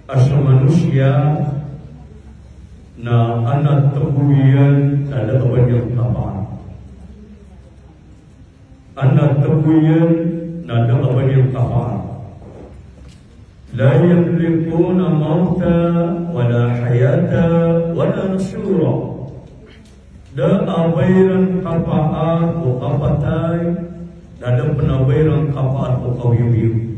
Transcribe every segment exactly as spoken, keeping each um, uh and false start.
A so manosiya na adn a tbo iyan na da a ba niyan kapaar. Adn a tbo iyan na da a ba niyan kapaar. La yamlikuna mawtan wala hayatan wala nushura. Da a ba iran kapaar ko kapatay, na da pn a ba iran kapaar ko kawiyowiyo.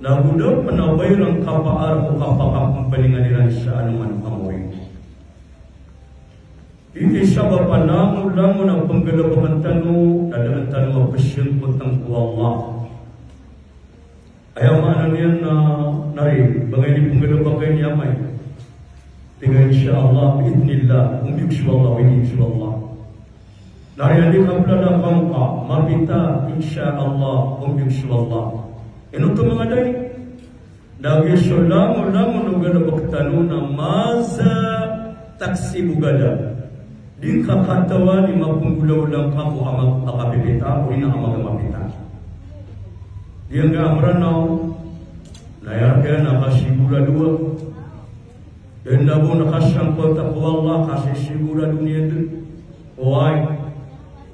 Na go da pn a ba iran kapaar ko kapakapmbalingan iran sa anoman a kamoy. Aya sabap a langolangon a pnggalbkn tano na da tano a pzangkotn ko Allah. Aya maana niyan na, na ri, ba ngka ini pnggalbkn i amay? Tig a, insha Allah, bi idhnillah, ombiyog so Allah, ombiyog so Allah. Na ri, anda i kaplala ka, mapita, insha Allah, ombiyog so Allah. Ino oto manga dayi? Na giya so langolangon o galbk tano na maza taksibu gadan. Di ngka katawan i mapnggolawla ngka ko amay a kapipita, odi na amay a mapita. Di ngka a Mranaw, na aya kiran na kasigurado. Dn a bo na kasangkota ko Allah, kasisigurado niyan dn. Oway.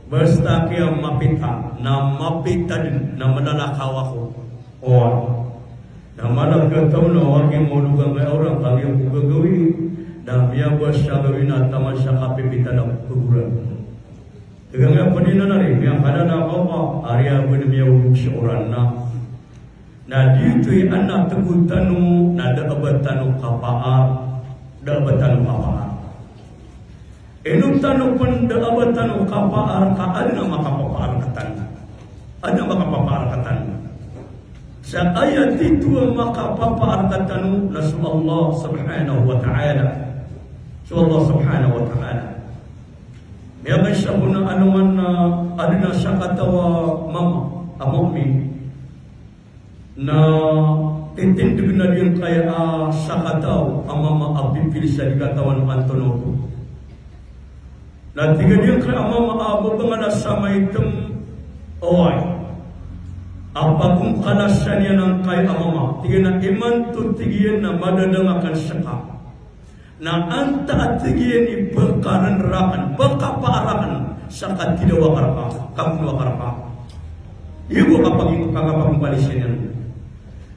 Basta kiya mapita, na mapita dn, na mlalakaw ako. Oway. Na mala a taw na oway, mawlog angkaya orang, kagiya ko gagawii, na miyabasa gawii na taman sa kapipita na pgoran. Tig angkaya pn inan a ri, miyakadada ka oka, ari a ba dn miyaolog sa oran na. Na giyoto i adn a tbo tano, na da a ba tano kapaar, da a ba tano kapaar. Ino tano pn da a ba tano kapaar ka adn a makapapaar rktano. Adn a makapapaar rktano. Sa aya tito a makapapaar rktano na so Allah subhanahu wa ta'ala. So Allah subhanahu wa ta'ala. Miyakaisa ko na anoman na adn a sakataw a mama a mu'min. Na titindg na giyangkaya a sakataw a mama a pipili sa di katawan o antonaa oto. Na tig a giyangkaya a mama a ba ba ngka na sa maitm, oway. A pagongkalasan iyan angkaya a mama. Tig iyan a imanto, tig iyan, na madadang akn ska. Na antaa, tig iyan, i pkarn rakn, pkapaar rakn sa kathidawa ka rka, kagonawa ka rka. Aya bo a kapaging-, kapagingkalasan iyan.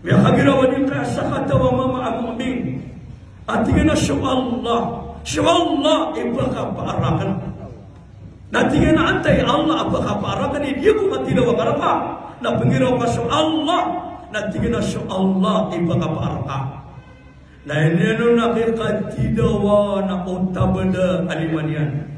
Miyakagiraw a giyangkaya a sakataw a mama a mu'min. A tig iyan a so Allah, so Allah i pkapaar rakn. Na tig iyan a antaa i Allah a pkapaar rakn, i di ako kathidawa ka rka. Na pnggiraw ka so Allah, na tig iyan a so Allah i pkapaar rka. Na iniyan on na kiyakathidawa na o tabada a lima niyan.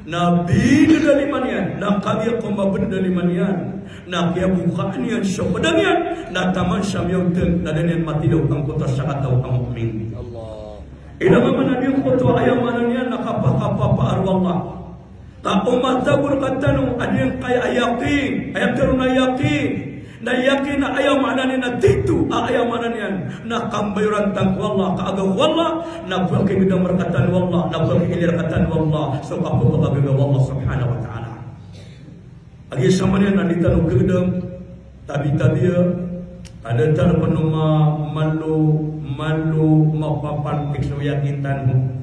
Na binda a lima niyan, na kagiya ko mabnda a lima niyan. Na kiyabokaan iyan so pd iyan, na taman sa miyaotn, na da niyan mathidaw angkoto a sakataw a mu'min. Allah. Ino mambo na giyangkoto a aya maana niyan na kapakapapaar o Allah. Ka o matag o rkatano a giyangkaya a yakin, aya tharoon a yakin, na yakin na aya maana niyan na tito a aya maana niyan na kambayoran tano ko Allah, ka agaw ko Allah, na pkigdam rkatano o Allah, na pkiilir rkatano o Allah, so kapkagaga o Allah subhanahu wa ta'ala. Agi sa maana niyan na di tano gdam, tabi-tabi a, ada tano pn o ma-, malo, malo mapapantik so yakin tano.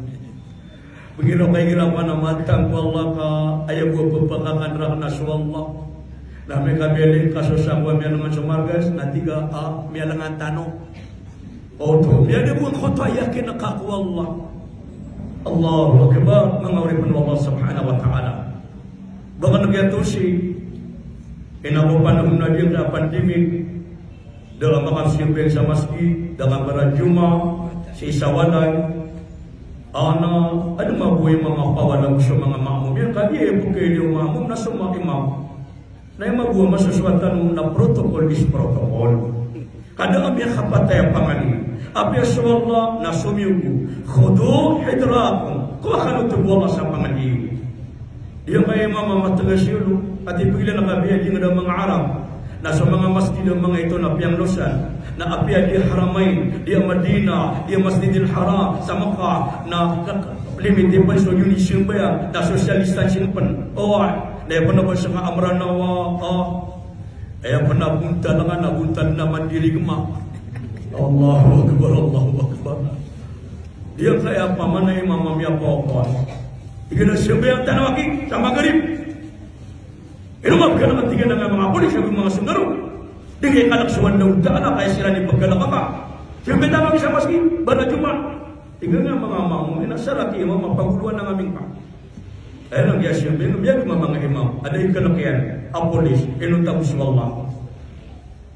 Pnggiraw ka igira mana matag ko Allah ka aya bo a pphakakan rakn na so Allah. Na amay ka miyaling ka so sangko a miyalangan so margas, na tig a, a, miyalangan tano. Oto, miyada bo angkoto a yakin ka ko Allah. Allahu Akbar, manga oripn o Allah subhanahu wa ta'ala. Ba ka na kiyatosi, ina ko panahon a giyangkaya a pandemic, da ka makapsimbay sa masgit, da ka mbarajuma, sii sa walay. Ana, adn mambo i manga pawala so manga ma'mum iyan, kagiya i bo kay di o ma'mum na so manga imam. Na aya mambo a masosoat tano na protocol is protocol. Ka da a miyakapatay a pangni. Apiya so Allah na somiyogo. Khudhu hidrakum. Kowa kano tbo o Allah sa pangni. Di a manga imam a matgas i olo, a di pagilay na kapiya di ngka da manga Arab. Na so manga masgit a manga ito na piyanglosan. Na apiya di Haramain, di a Madinah, di a Masjidil Haram, sa Makkah, na ka-, limiti pn so giyangkoto i sambayang, na social distancing pn. Oway, na aya pn a ba sangka a Mranaw a, a, aya pn a bontal ka na bontal na mandirigma. Allahu Akbar, Allahu Akbar. Di ngka aya pamana imam a miyapawapawas. Tig iyan a sambayang tano aki sa Maghrib. Ino mapkana ka, tig iyan, a manga polis ago manga sondaro. Di ngka ikalk so Allahu Ta'ala ka aya siran i pkhalk ka. Sambayang tano aki sa masgit, bala Jumaat. Tig iyan a manga maamum, ino sa laki imam a pagoloan ami ngka. Aya na giya sambayang, miyagoma manga imam a da ikalk iyan a polis, inonta bo so Allah.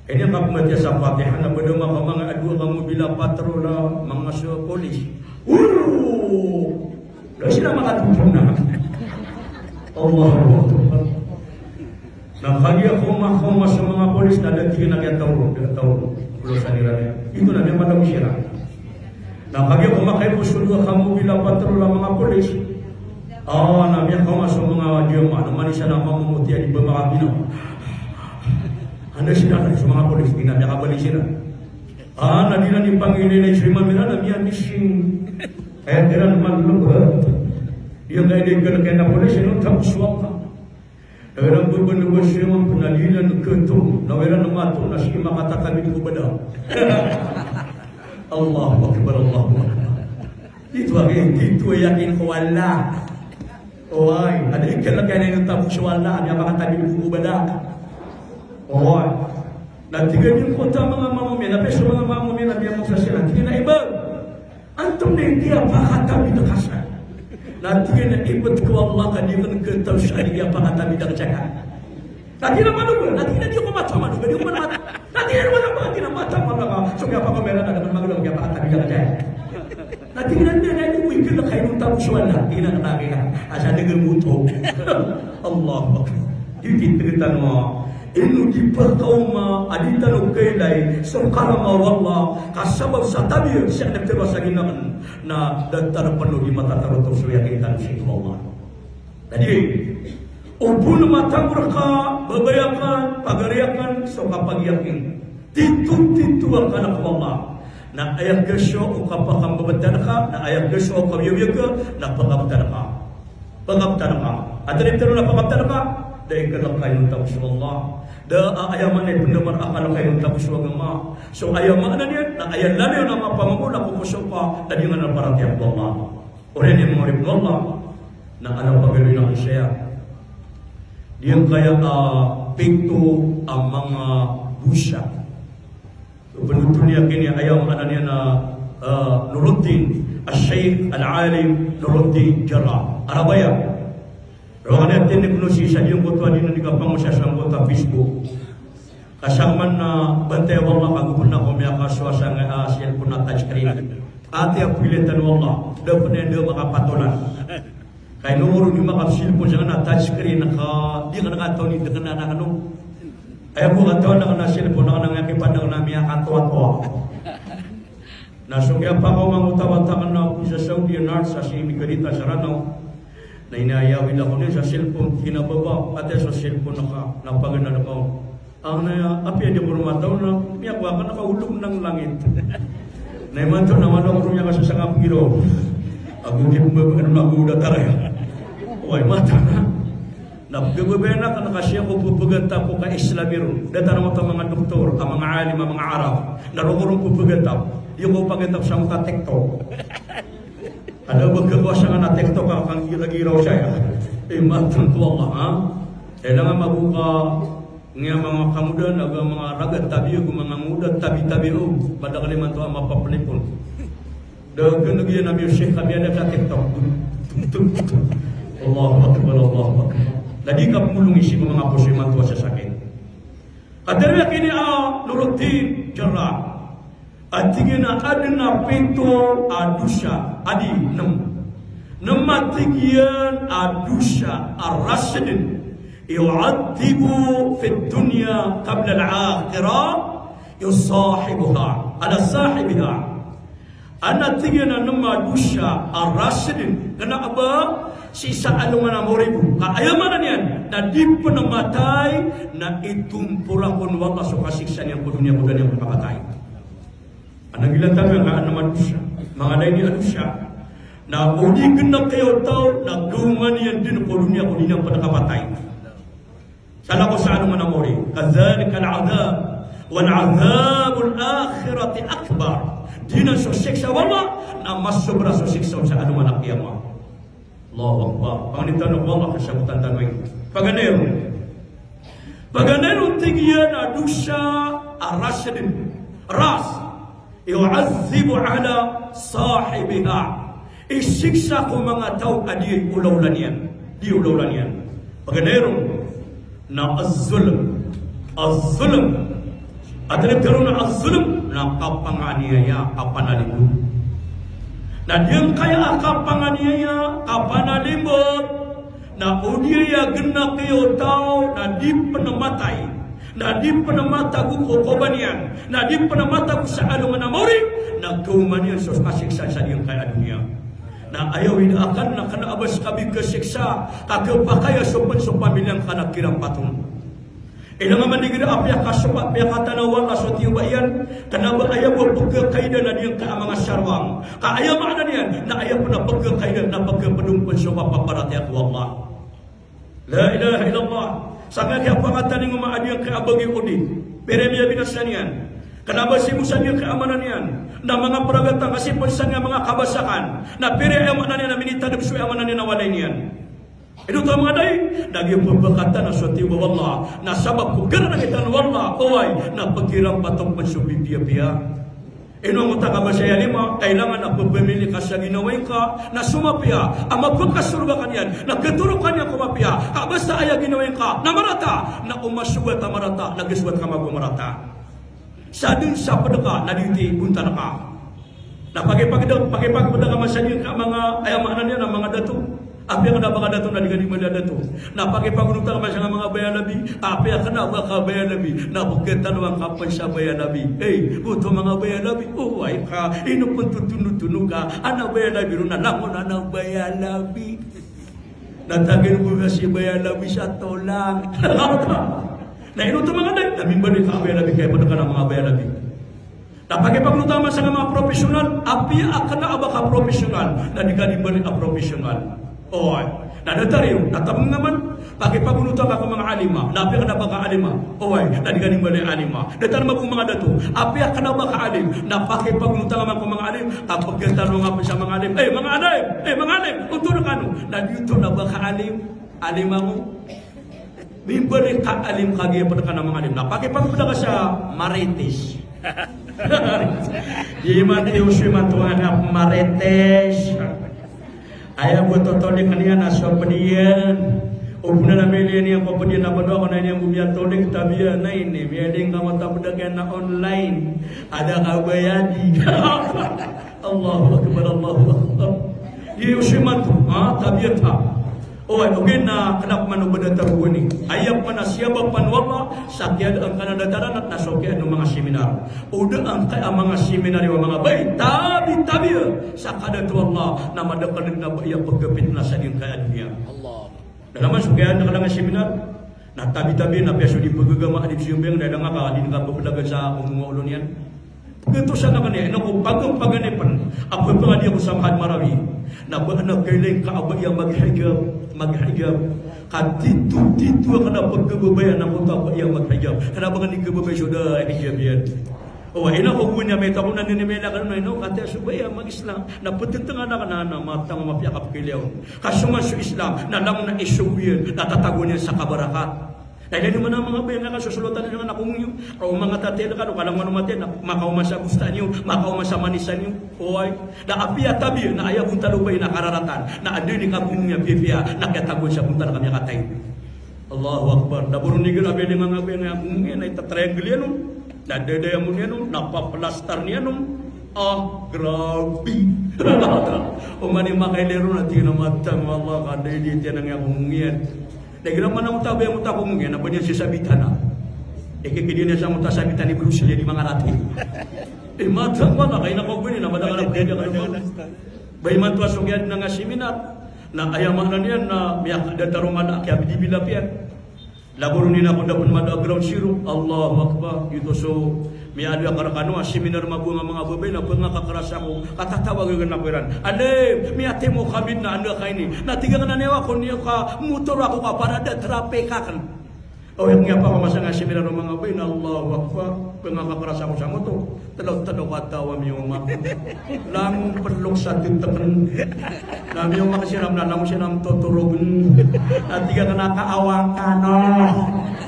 Aya kapmatiya sa Fatiha na bada maka manga adowa kamo bila patrol a manga so polis. Uro! Da siran makatotona. Allahu Akbar. Na kagiya koma, koma so manga polis na da tig iyan a kiyataw ron, kiyataw ron. Olo sa nira niyan. Ito na miyamadaw siran. Na kagiya koma kay bo so dowa kamo bila patrol a manga polis. Ah, na miyakaoma so manga jamaah, na manisa na mamomoti a di ba makaginawa. Anda siran so manga polis, di na miyakabali siran. Ah, na di na di pangilay so imam iran, na miyamising. Aya kiran man lobot. Di ngka aya di kalk iyan a polis, inonta bo so Allah. Na iran bo bo na ba siran pn a di iran khato, na iran mato na sii makatatawid ko bada. Allahu Akbar, Allahu Akbar. Ito a, ito a yakin ko Allah. Oway, a da ikalk iyan a inonta bo so Allah, a miyakatawid ko bada. Oway. Na tig iyan ko ta manga maamum iyan, na pd so manga maamum iyan a miyamasa siran. Tig iyan a iba. Antonaa i kiyapakatawid ka sa? Na tig iyan a ibt ko Allah ka di akn khataw sa di kiyapakatawid ka sa. Na tig iyan a manoga, na tig iyan a di ako matoon a manoga, di ako manoon. Na tig iyan a manoga, na tig iyan a matoon a manoga. So kiyapakaoma iran na da akn manoga, kiyapakatawid ka sa. Na tig iyan a di, na di ko ikalk a inonta bo so Allah. Tig iyan a kna kna. Asa dn gmoto. Allahu Akbar. Di titgtano. Ino di pkaoma a di tano kailay so karama o Allah, ka sabap sa tabiya sii ko ptharoa sa ginawa na datar pn o di matatarotop so yakin tano sii ko Allah. Jadi, o bo na matangor ka, babaya akn, pagari akn so kapagiyakin. Tito, tito a kalk o Allah. Na aya gaso o kapakambabatan ka, na aya gaso o kawiyawiya ka, na pagabtan ka. Pagabtan ka. Antaa i tharoa na pagabtan ka? Da ikalk ka inonta bo so Allah. Da a aya maana i pndamar a kalk ka inonta bo so agama. So aya maana niyan, na aya lalayon a mapamamona ko poso ka, na di ngka na paratiyaya ko Allah. Oriyan iyan manga oripn o Allah, na adn a pagaloyn akn saya. Di ngka aya, ah, pito a manga dosa. So, pnotol iyan kini, aya maana niyan na, ah, Nuruddin, Al-Sheikh Al-Alim Nuruddin Jarrah. Arabaya. Roo kaniyan tindg ko sii sa giyangkoto a di na di kapangosaya sangkoto a Facebook. Ka saman na bantay o Allah ka go pn ako miyakasowa sangkai a cellphone a touchscreen. Ati a pilitan o Allah, da pn iyan da makapatolan. Ka ino ron di makap-cellphone sangkai a touchscreen ka di ka na kataw ni dkn anan kano. Aya bo kataw anan a cellphone anan a kiyapadang na miyakatoatoa. Na so kiyapakaoma angkoto a wata akn na bo sa Saudi a nurse a sii mikarita sa Ranaw. Na inayawid ako niyan sa cellphone, kinababa, ati so cellphone ka, na paganad ako. Ang na, apiya di ako ron mataw na, miyakowa ka na kaolog nang langit. Na imanto na malo ako ron miyakasasangap giraw. Ago di pmbabaan na ago datar aya. Oway, mata na. Na pgababaya na ka na kasi ako pphagantap ko ka Islami ron. Datar angkoto a manga doktor, a manga alim, a manga araf. Na roo ko ron pphagantap. Di ako pagantap sa manga TikTok. Adn a ba khakowa sangkanan a TikTok a kangiragiraw saya. Eh, matan ko Allah, ha? Kailangan mabuka niyan manga kamoda, na ba manga raga tabi, ago manga moda tabi-tabi, o, madakl imanto a mapaplipon. Da kna giya na music kami a da ka TikTok. Allahu Akbar, Allahu Akbar. Na di kapmolong sii ko manga poso imanto a sasakit. Katharo iyan kini a Nuruddin Jarrah. A tig iyan a adn a pito a dosa, adi, nem. Nem a tig iyan a dosa a rasdn, yu'adhdhibu fid dunya qabla al-akhirah, yusahibuha, ala sahibiha. Adn a tig iyan a nem a dosa a rasdn, kna a ba sii sa alongan a mawri bo. Ka aya maana niyan, na di pn matay, na itompor akn o Allah so kasiksa niyan ko doniya ko da niyan pn kapatay. Adn a gilatan ka adn a manga dosa, manga lain a dosa. Na o di gnk aya o taw, na gawma niyan dn ko doniya ko di niyan pn kapatay. Sa lako sa alongan a mawri. Kadhalika al-adhab. Wal adhabul akhirati akbar. Giyanan so siksa o Allah na mas sobra so siksa sa alongan a qiyamah. Allahu Akbar. Pangnin tano o Allah ka sabotan tano ini. Paganay ron. Paganay ron, tig iyan, a dosa a ras dn. Ras. Yu'adhdhibu ala sahibiha. Isiksa ko manga taw a di olaola niyan. Di olaola niyan. Paganay ron na az-zulm. Az-zulm. Antaa i tharoon a az-zulm? Na kapanganiyaya, kapanalimbot. Na giyangkaya a kapanganiyaya, kapanalimbot, na o di aya gnaki o taw na di pn matay, na di pn matagok o koba niyan, na di pn matagok sa alongan a maori, na kaoma niyan so kasiksa sa giyangkaya a doniya. Na aya wida akn na kna a ba ska bi kasiksa, ka khapakay a so pn so pamilya ngka na kirampaton. Ilang a manigir a piyakasopa, piyakatanaw o Allah so tiyoba iyan, kna ba aya bo pkhakaidan a giyangkaya a manga sarwang. Ka aya maana niyan na aya pn a pkhakaidan na pkhapdong pn so mapaparatiyaya ko Allah. La ilaha illallah. Sangkaya kiyapangatalingoma a giyangkaya a bagi o di, pira i miyabinasa niyan. Kna ba sii bo sa giyangkaya a maana niyan na manga pragatan, ka sii pn sangkaya manga kabasakan, na pira i aya maana niyan na minitadm so aya maana niyan na walay niyan. Ino oto a manga dai, na giya pphakatana so tiyoba o Allah, na sabap ko kharangitan o Allah, oway, na pkhirampaton pn so pipiyapiya. Ino angkoto a kabasa iyan a lima, kailangan a pphamili ka sa ginawai ngka na so mapiya, a mapkasorga ka niyan, na khatorokan iyan ko mapiya, ka basta aya ginawai ngka na marata, na o masogat a marata, na giya sogat ka mago marata. Sadn sa pd ka na di ti bontal ka. Na pakipagda-, pakipagpda ka man sa giyangkaya a manga, aya maana niyan na manga dato. Apiya kna ba ka dato na di ka di mbaloy a dato. Na pakipagonota ka man sa manga baya labi. Apiya kna ba ka baya labi na pkhatanoan ka pn sa baya labi. Ey, oto manga baya labi. Oway ka, ino pn totonotono ka. Ana baya labi ron na langon ana baya labi. Na tagn bo ka si baya labi sa tolang. Na ino oto manga dai, na mimbaloy ka a baya labi, kaya pd ka na manga baya labi. Na pakipagonota man sa manga professional, apiya kna ba ka professional, na di ka di mbaloy a professional. Oway. Na datar iyo, na tabang naman, pakipagonota ka ko manga alima, na apiya kna ba ka alima. Oway, na di ka di mbaloy a alima. Datar man ko manga dato, apiya kna ba ka alim, na pakipagonota ka man ko manga alim, ka pkhatanoan ka pn sa manga alim. Ey, manga alim, ey, manga alim, onto rkano. Na di oto na ba ka alim, alim ako. Mimbaloy ka alim ka giya pd ka na manga alim. Na pakipagpda ka sa marites. Di man ti oso imanto a marites. Aya bo totolik niyan na so pd iyan. O bo na mili niyan ko pd iyan na pd ako na iniyan bo miyatolik, tabiya na ini. Miyading ka mata pd ka na online. Ada ka bayadi. Allahu Akbar, Allahu Akbar. Di oso imanto, ha, tabiya ta. Oway, ogaid na kna pman o ba datar o gowani. Aya pman a siyabapan o Allah sa kiyadaan ka na datar anan na so kiyadaan o manga seminar. O da angkaya a manga seminar iyo a manga bay, tabi-tabi sa kadato o Allah na madakl dn a ba iya pagapit na sa giyangkaya a doniya. Allah. Da laman so kiyadaan ka na manga seminar. Na tabi-tabi na piya so di pagagama a di pziyambang na da nga ka di nga paglagan sa omonga olo niyan. Pagatosan akn iyan, ino ko pagn-, paganay pn a pphangadi ako sa Mahad Marawi. Na ba na kailay ka a ba iya maghijab, maghijab. Ka tito-tito akn a pagkababaya na angkoto a ba iya maghijab. Kna ba ngka di kababaya so da hijab iyan. Oway, ino ko gowani a maito ako na nini mailay akn na ino, katiya so ba iya mag-Islam. Na ptntngan akn na, na matang a mapiya ka pkailay on. Ka so man so Islam na langon a isogo iyan, na tatagoan iyan sa kabarakat. Na ilay niyo man a manga bay na kasosolatan iyan na komongiyo. Ka o manga tatay rkano, ka langon o matay na makaoma sa bostan iyo, makaoma sa manisan iyo. Oway. Na apiya tabi na aya bontal o bay na kararatan. Na adn i kakomongiya piyapiya na kiyatagoan sa bontal ka miyakatay. Allahu Akbar. Na boro niyan a bili manga bay na komongiya na itatriangle iyan on. Na dadaya mo niyan on, na paplastar niyan on. Ah, grabe. Oman i makailay ron na tig iyan a matang o Allah ka da i di tiyan angkoto a komongiya. Na igira man angkoto a baya angkoto a komongiya na ba niyan sisabitan a. Ikikidi niyan sa angkoto a sabitan i Bruce Lee di mangarati. Eh, matang ba na kaina ko gowani na madakl a pwede ka naman. Ba imanto a so kiyadaan a seminar. Na aya maana niyan na miyakadatar o mala a kiyabidibila piyan. Labo ron iyan a ko da pn mada a ground zero. Allahu Akbar. Giyoto so miyaaloy akn rkano a seminar, mabowang a manga babay na pngakakras ako. Katatawag akn ako iran. Alim, miyatimo kami na anda ka ini. Na tig akn a niyawa ko niyo ka motor ako ka para da traffic akn. O, aya kiyapakamasang a seminar o manga babay na, Allahu Akbar, pangakakarasa ko sa moto. Tlo, tlo kataw a miyoma. Langon pelok sa titeken. Na miyoma ka siran na langon siran totorogen. Na tig aken a kaawang kano.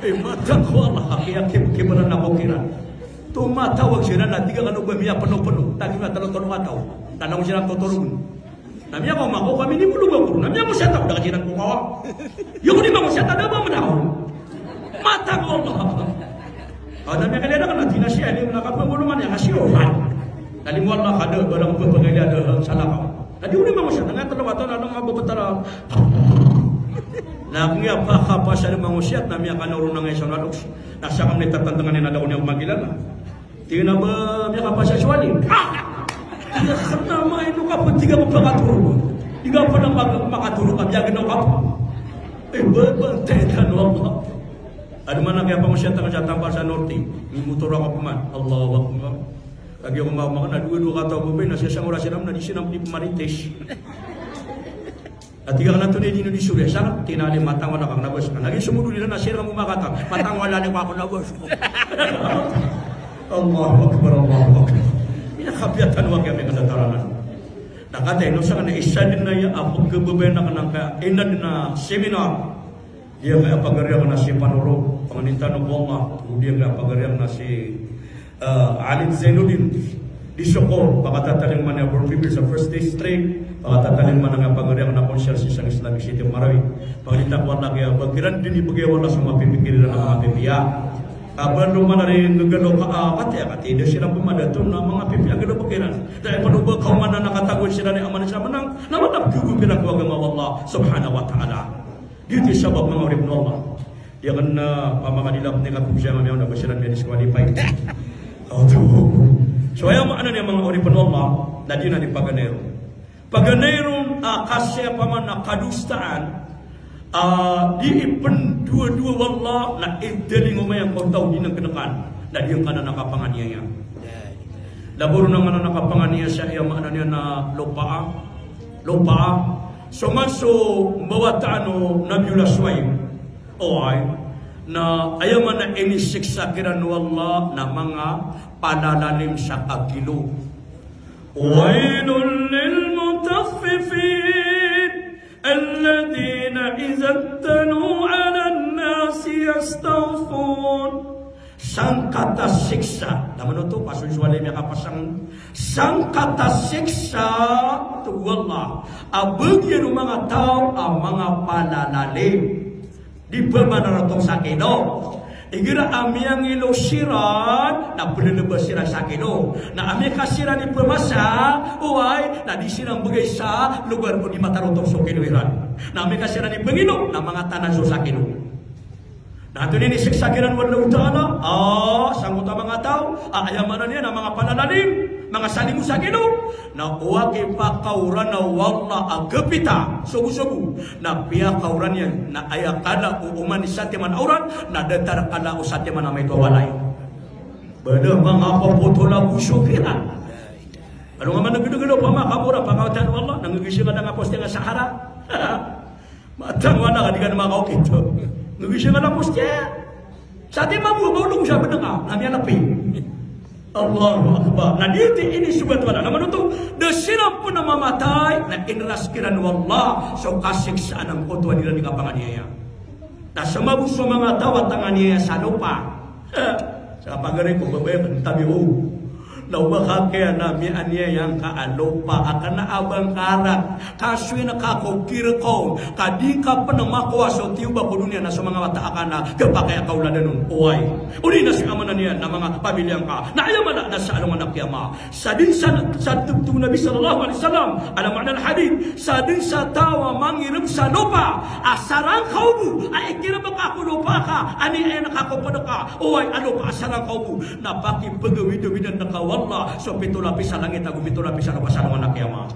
Eh, matag ko Allah, kiyakib-, kiberan ako kiran. Tomatawag siran na tig aken o ba miyapeno-peno. Tagi na tlo, tlo kataw. Na langon siran totorogen. Na miyakaoma ako, kami ni bolog ako. Na miyangosiyat ako, da ka siran ko kawa. Iyo ko di mangosiyat, da ba manaw. Matag o Allah. Ah, na miyakaliyanan ka na, tig iyan a siya, ini na kapambolongan iyan, kasi o, ha. Na di mo Allah ka da, barang pepagaliya da, salakaw. Na di ko di mangosiyat, na nga tlo kataw, na nga bebetara. Na kiyapakapasad mangosiyat, na miyakanoron na nga isa na loks. Na sakam ni tatantangan iyan a da ko niyan magilan, na. Tig iyan a ba miyakapasad so wali. Ah! Tig iyan a kena maino ka pn, tig iyan a pakatorog. Tig iyan a pn a mag-, makatorog ka, biyagn o ka pn. Eh, ba, ba, tetan o Allah. Adn man a kiyapangosiyat akn sa Tampar sa Norte. Mimotor ako pman. Allahu Akbar. Kagiya ko ma-, makaoma ka na dowa-dowa kataw a babay na siyasangora siran na di siran di pmarites. Ati ka na to ni dino di suri, sa tig iyan a di matangwala ka na bos. Lagid so modol iran na siran mo makata. Matangwala ni ko ako na bos. Allahu Akbar, Allahu Akbar. Minakapiyatan wa kami kadataran. Na kataya ino sa kna isa dn a aya a pagkababayan akn angkaya ina dn a seminar. Di angkaya pagari akn a si Panoro, panganin tano ko Allah, di angkaya pagari akn a si Ah, Alid Zainuddin, di Sokor, pakatatalingoma niyan a Borbibil sa First District, pakatatalingoma niyan a pagari akn a konsehal sii sa Islamic City of Marawi. Pangnin ta ko Allah kiya ba kiran dn ibgay o Allah so mapipikir iran a mapipiya. Ka ba anda man a ri nggalo ka, ah, pati a kati da siran pmadato na manga pipiya a galo ba kiran. Dai pn o ba kaoma na katagoan siran i amal siran manang na matap ko ba kiran ko agama o Allah Subhanahu wa Ta'ala. Giyoto i sabap, manga oripn o Allah. Di akn, ah, pamakadilap ni kapogsa nga miyaona ba siran miyadisqualify. Oto. So, aya maana niyan, manga oripn o Allah, na di na di paganay ron. Paganay ron, ah, kasi opama na kadosaan, ah, di ipndowadowa o Allah, na idalingoma iyan ko taw di nggknkan. Na di ngka na kapanganiyaya. Na ba ron ngka na kapanganiyaya sa aya maana niyan na lopaa. Lopaa. So man so mbawataan o Nabiyullah Shuaib. Oway. Na aya maana inisiksa kiran o Allah na manga palalalim sa kagilo. Wailul lil mutaffifin, alladhina idha iktalu 'alan nasi yastawfun. Sangkata siksa. Na mano oto, pasoy so walay miyakapasang. Sangkata siksa, tig o Allah, a bagian o manga taw a manga palalalim. Di pmanaroto sa kilo. Igira a miyangilo siran, na plnba siran sa kilo. Na amay ka siran i pmasa, oway, na di siran bgay sa logar o di mataroto so kilo iran. Na amay ka siran i pngilo, na manga tanazo sa kilo. Na antonaa i inisiksa kiran o Allahu Ta'ala? Ah, sangkoto a manga taw, ah, aya maana niyan na manga palalalim, manga salimo sa kilo. Na o kipakaoran o Allah a gapita, sogosogo. Na piyakaoran iyan, na aya kala o oman i satiman a oran, na datar kala o satiman a maito a walay. Bada manga papotol a goso kiran. Ano nga managdagd o pamakamora, pangawatan o Allah, na nggisi ka da nga posting a Sahara. Matang wala ka di ka na makaokit. Nggisi ka na posting. Sa ti mabo, mabo sa bnka, na miyalpi. Allahu Akbar. Na di ti inisogat o Allah. Na mano oto, da siran pn a mamatay, na inras kiran o Allah so kasiksaan angkoto a di ran di kapanganiyaya. Na sa mabo so manga taw a tanganiyaya sa lopa. Sa pagari ko, babay, tabi o. Na o ba ka kiya na miyaniyaya ngka a lopa, a kna a ba ngka arat. Ka so ina ka ko kirkaw, ka di ka pn makowa so tiyoba ko doniya na so manga wata a kna, kapakay a kaoladan on, oway. Odi na so aya maana niyan na manga pamilya ngka. Na aya mala na sa alongan a kiyama. Sa dn sa, sa tig o Nabi sallallahu alaihi wasallam, ala ma'na al-hadith, sa dn sa taw a mangirb sa lopa a sarangkaw bo, a ikirb ka ko lopa ka, a niyan ka ko pd ka, oway, a lopa a sarangkaw bo, na pakipgawidawid angka o Allah so pito lapis a langit ago pito lapis a lopa sa alongan a kiyama.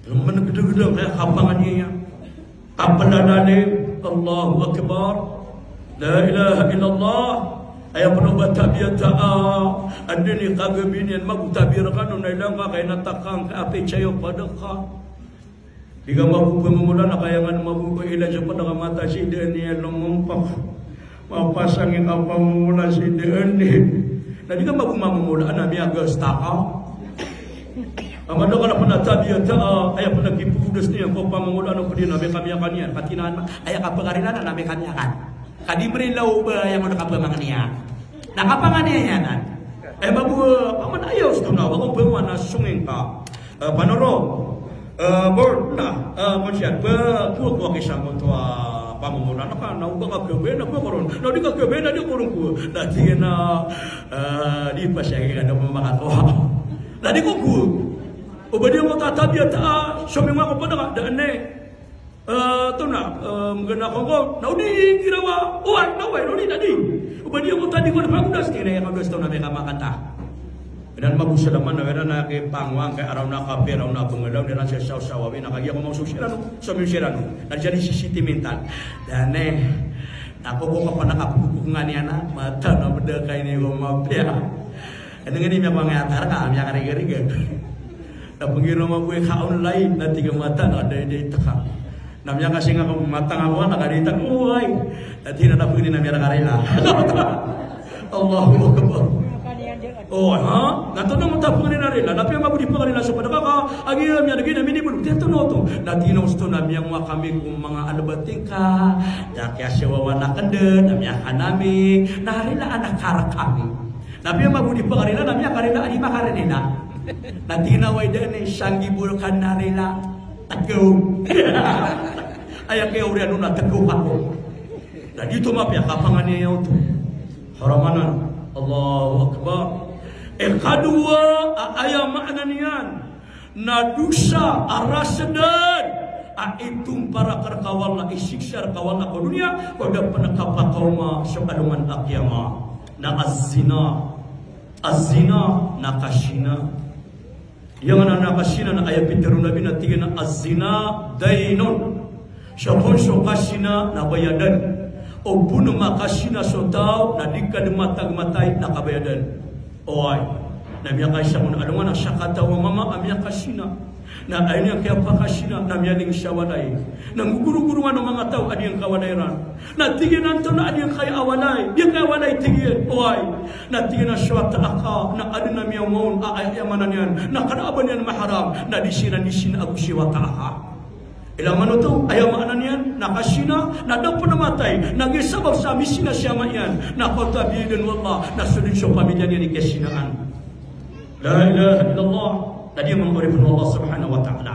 Managdagd angkaya kapanganiyaya. Kapalalalim, Allahu Akbar. La ilaha illallah. Aya pn o ba tabiya ta a, a da niyan kagabi niyan mabo tabiya rkano na ilay ngka kay na takang ka a pitsa iyo pd ka. Di ka mabo pmamolana kaya ngka na mabo ba ilay sa pd ka mata si da niyan lomompak. Mapasang i kapamomola si daan di. Na di ka mago mamomola, na miyagasta ka. Aman da ka na pn a tabiya ta, aya pn a kipogodas niyan ko pamomola, na pd iyan a miyakamiyakan iyan. Katii na, aya kapakarilaan a miyakamiyakan. Ka di mrila o ba aya man a kapamangniya. Na kapangniya iyan anan. Eh, mago, aman aya osto na, wako ba wana songin ka. Eh, panoro. Eh, bor, na, eh, konsiyan, ba, ba, ba, kisa mo to, ah, pamomola na ka, na, ba ka ba, na, ba, koron. Na, di ka ba, na, di koron ko. Na, di na, eh, di pa siya, kaya na, ba, makatoa. Na, di ko ko. O ba di mo tatabiya ta, ah, so mi mo ko pa na ka, daan ne. Eh, to na, eh, mgana ko ko. Na, o di, kira wa, o, ay, na, wa, o di, na, di. O ba di mo tadi ko, na, pagodas, kira, ya, pagodas, to na, miyakamakata. Iran mago sa laman na iran na kipangwang kay araw na kapi, araw na bangalaw, iran sa saw-sawawi na kagiya ko mausog siran, so mi siran. Na jadi si sentimental. Daan e, na ko ko kapanakapagkukungan iyan a, mata na beda kay ini ko mapiya. Ini ngini miyapangayat ka, miyakariga-riga. Na pangiro mago i ka online, na tiga mata na day-day taka. Na miyakasinga ko mata nga ko na kaditak, uway. Dati na tapos ini na miyarakarila. Allahu Akbar. O, ha? Na to na matapos ini na rila. Na piya mago di pakarila so pada kaka, agi, ah, miyadagi na minibul. Tiya to na oto. Dati na osto na miyangwa kami ko manga albatika. Na kiyasewa wana kanda, na miyakan ami. Na rila anak karak kami. Na piya mago di pakarila, na miyakarila, a di makarila. Na tinaway daan e, sanggi bol ka na rila. Tekaw. Aya kaya oriyan on na tekaw ako. Na di to mapiya kapanganiya oto. Haram anan. Allahu Akbar. Ikadowa, a, aya maana niyan na dosa a rasedan a itompar rka o Allah, isiksa rka o Allah ko doniya, ko da pn kapakaoma so alongan a kiyama. Na az-zina. Az-zina na kasina. Aya maana na kasina na aya pitharo o Nabi na tig iyan a az-zina daynun. So kon so kasina na bayadan. O pn makasina so taw na di ka dn matag matay na kabayadan. Oway. Na miyakaisa kon alongan a sakataw a mama a miyakasina. Na aya niyan kiyapakasina na miyaling sa walay. Na nggogorogorongan o manga taw a di ngkawalay ran. Na tig iyan antonaa a di ngkaya walay. Di ngkaya walay tig iyan. Oway. Na tig iyan a so wata aka na adn a miyaoma on a aya maana niyan na kna a ba niyan maharam. Na di siran di sina ago si wata aka. Ilay man oto, aya maana niyan na kasina, na da pn matay, na giya sabap sa misina si ama iyan, na katawan a biyadn o Allah, na so dn so pamilya niyan i kasinaan. La ilaha illallah. Na di manga oripn o Allah subhanahu wa ta'ala.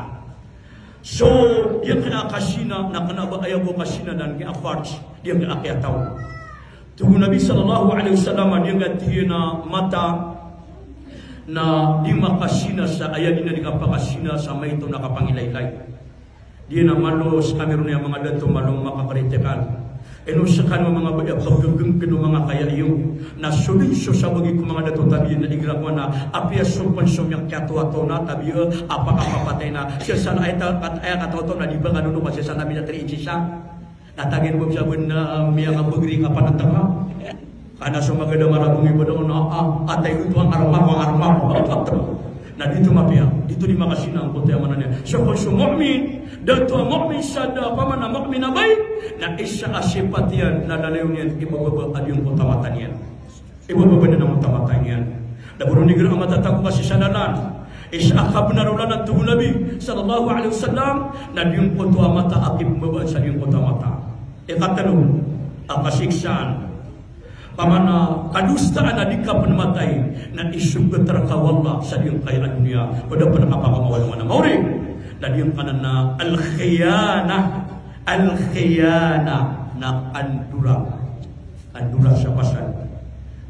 So, di ngkaya kasina, na kna a ba aya bo kasina dn kaya farj, di ngkaya kiyataw. Tig o Nabi sallallahu alaihi wasallam, di ngkaya tig iyan a mata, na di makasina sa aya di na di kapakasina sa maito na kapangilaylay. Di na malo skami ron aya manga dato malo makakritikal. Ino skano manga ba aya pagkagngkn o manga kaya iyo. Na so dn so sabagi ko manga dato tabiya na igira ko na apiya so pn so miyakiyatoato na tabiya a pakapapatay na. Sii sa na aya ta-, kat-, aya katoto na di ba kano no kasi sa na miyatri inchisa. Na tagin bo sa bn na miyangabagri ka panataka. Kna so magada marabong ibadah na, ah, atay oto a ngarma ko, a ngarma ko. Na di oto mapiya, di oto di makasina angkoto aya maana niyan. So kon so mu'min, da oto a mu'min sa da pamana mu'min a bay, na isa a sipat iyan na lalayon iyan i bababa a di angkoto a mata niyan. I bababa dn angkoto a mata niyan. Da bo ron igira a matatago ka sii sa lalan. Isa a kabnar o lalan, tig o Nabi sallallahu alaihi wasallam, na di angkoto a mata a kipmbabaan sa di angkoto a mata. Ikatlo a kasiksaan. Pamana kadosaan a di kapnmatay na isogat rka o Allah sa di ngkaya a doniya. Ko da pn kapakaoma o alongan a maori. Na di ngkanan na al-khiyanah. Al-khiyanah na andorang. Andorang sa pasal.